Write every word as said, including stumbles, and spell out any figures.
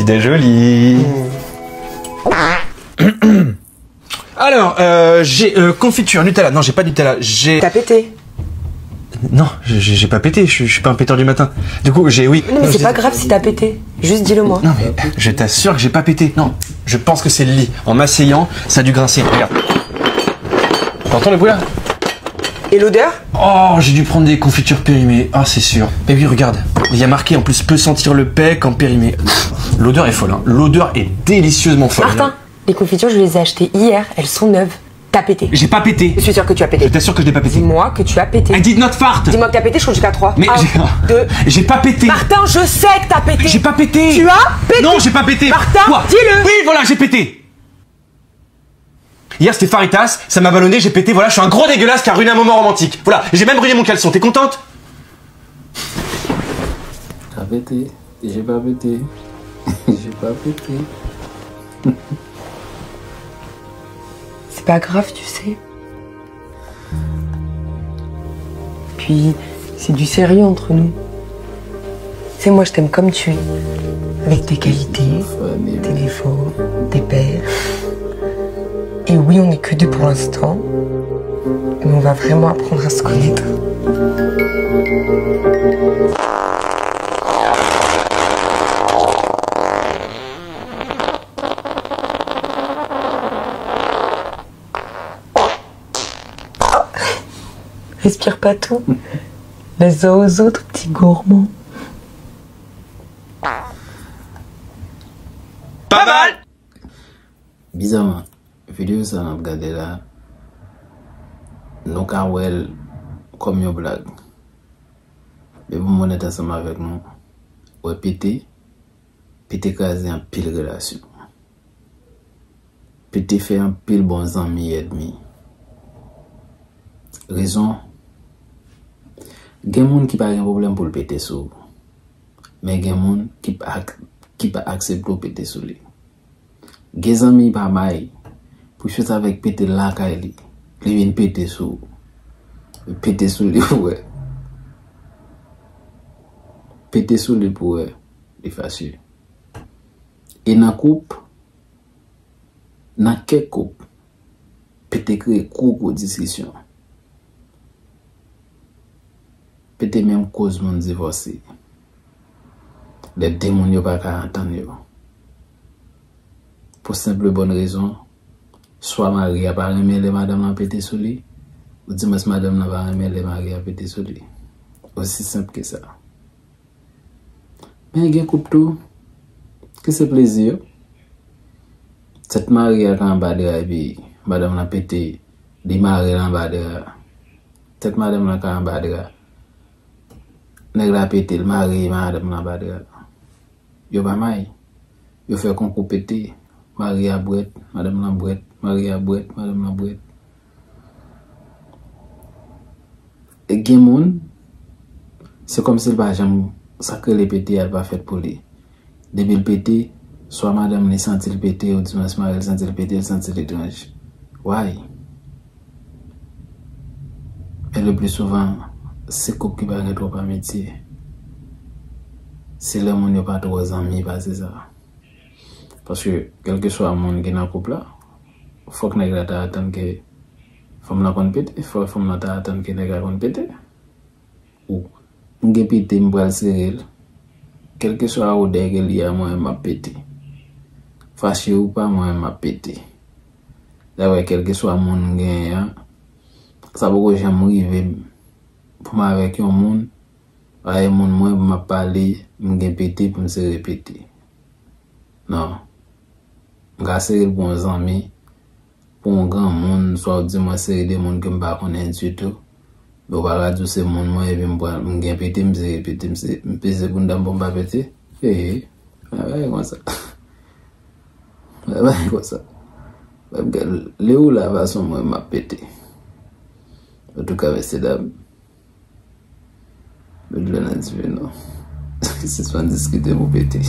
Idée jolie. Alors, euh, j'ai euh, confiture, Nutella. Non, j'ai pas Nutella. J'ai. T'as pété. Non, j'ai j'ai pas pété. Je, je suis pas un péteur du matin. Du coup, j'ai oui. Non, mais c'est pas grave si t'as pété. Juste dis-le moi. Non, mais je t'assure que j'ai pas pété. Non, je pense que c'est le lit. En m'asseyant, ça a dû grincer. Regarde. T'entends le bruit là? Et l'odeur? Oh, j'ai dû prendre des confitures périmées. Ah, c'est sûr. Mais oui, regarde. Il y a marqué en plus peut sentir le paix quand périmé. L'odeur est folle, hein. L'odeur est délicieusement folle. Martin, les confitures, je les ai achetées hier. Elles sont neuves. T'as pété. J'ai pas pété. Je suis sûr que tu as pété. Je t'assure que je n'ai pas pété. Dis-moi que tu as pété. I did not fart. Dis-moi que t'as pété, je compte jusqu'à trois. Mais j'ai pas pété. Martin, je sais que t'as pété. J'ai pas pété. Tu as pété. Non, j'ai pas pété. Martin, dis-le. Oui, voilà, j'ai pété. Hier, c'était Faritas, ça m'a ballonné, j'ai pété, voilà, je suis un gros dégueulasse qui a ruiné un moment romantique. Voilà, j'ai même ruiné mon caleçon, t'es contente? T'as pété. J'ai pas pété. J'ai pas pété. C'est pas grave, tu sais. Puis, c'est du sérieux entre nous. Tu sais, moi, je t'aime comme tu es, avec tes qualités, tes défauts, tes peurs. Et oui, on n'est que deux pour l'instant, mais on va vraiment apprendre à se connaître. Respire pas tout. Laisse-en aux autres, petit gourmand. Pa mal! Bizarman, videyo sa n ap gade la, nou ka wè l kòm yon blag. Men pou m onèt ansanm avèk nou, wè pete, pete kraze anpil relasyon. Pete fè anpil bon zanmi ènmi. Rezon, gen moun ki pa gen pwoblèm pou l pete sou ou. Men gen moun ki pa ak-, ki pa aksepte w pete sou li. Gen zanmi pa may, pou fèt avèk pete lakay li, li vin pete sou ou. Pete sou li pou wè. Pete sou li pou wè, li fache. E nan koup, nan kèk koup, pete kreye gwo gwo diskisyon. Pete menm koz moun divòse. Lè de moun yo pa ka antann yo. Pou senp e bòn rezon, swa mari a pa renmen lè madanm lan pete sou li, oudimwens madanm lan pa renmen lè mari a pete sou li. Osi senp ke sa. Men gen koup tou, ki se plezi yo. Tèt mari a ka anba dra epi madanm lan pete, li mare l anba dra. Tèt madanm lan ka anba dra. Nèg la pete, l mare madanm lan anba dra. Yo pa may. Yo fè konkou pete. Mari a bwèt, madanm lan bwèt, mari a bwèt, madanm lan bwèt. E gen moun, se kòmsi l pa janm, sa k rele pete a, l pa fèt pou li. Depi l pete, swa madanm li santi l pete, oudimwens mari l santi l pete, l santi l etranj. Why? E le pli souvan, se koup ki pa gen twòp amitye. Se lè moun yo pa twò zanmi pase sa. Paske, kèlkeswa moun ki nan koup la, fòk nèg la ta atann ke fanm lan konn pete, fòk fanm lan ta atann ke nèg la konn pete. Ou, m gen pete, m pral sere l. Kèlkeswa odè ke li a, mwen menm m ap pete. Fache ou pa, mwen menm m ap pete. Dayè, kèlkeswa moun m genyen an, sa poko janm rive m pou m avèk yon moun, pa gen moun mwen, m ap pale, m gen pete pou m sere pete. Non. M ka sere l pou yon zanmi, pou yon granmoun, swa ou di mwen sere de moun ke m pa konnen ditou. Men ou pa ka di w se moun mwen epi m pran, m gen pete, m sere pete, m se, m peze bounda m pou m pa pete. Ee, pa bagay konsa. Pa bagay konsa. Lè ou la fason mwen m ap pete. Antouka, mesyedam, nou dwe nan dife non. Sispann diskite pou pete.